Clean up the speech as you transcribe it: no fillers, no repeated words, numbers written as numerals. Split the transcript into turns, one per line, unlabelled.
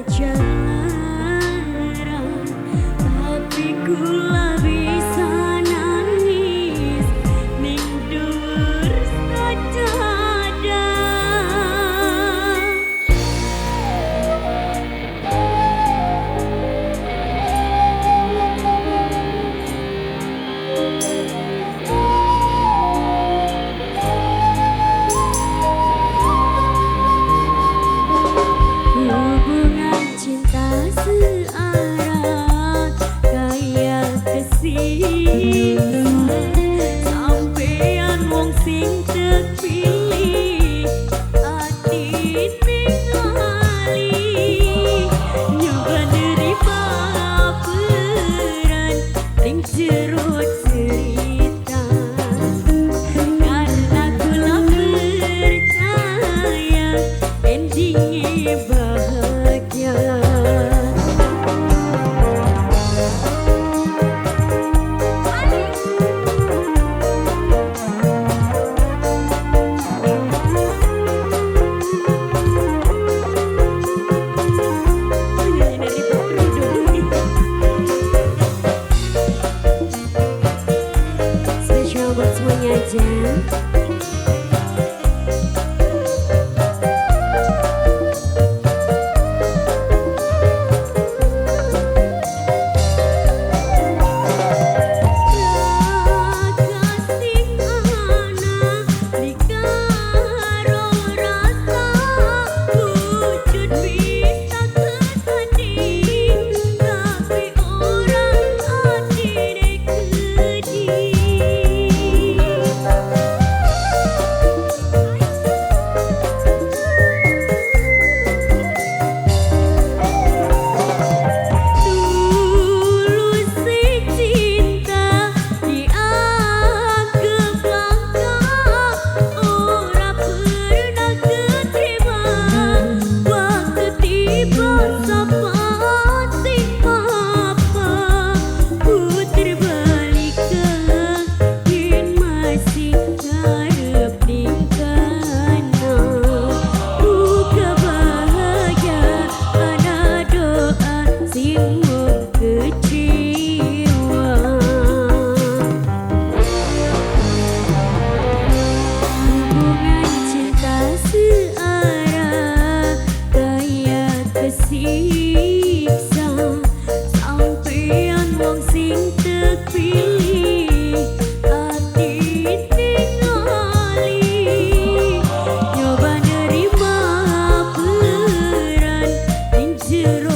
Jalaran, tapi kula bisa nangis ning dhuwur sajadah. Hubungan cinta searah kaya kesiksa, sampean wong sing terpilih, atine lali nyoba nerima peran ning jero cerita. Karena kula percaya endingnya bahagia. Spesial buat semuanya aja. Kasih anak dikaro rasa wujud bisa kesanding, tapi orang atine kedih. Tulus cinta dianggap langka, ora pernah keterima. Waktu tiba sapa sing apa, puter balik yen masih ngarep ning kana. Buka bahagia ana doa sing mung kecewa. Hubungan cinta searah kaya kesiksa, sampean wong sing terpilih, atine lali nyoba nerima peran ning jero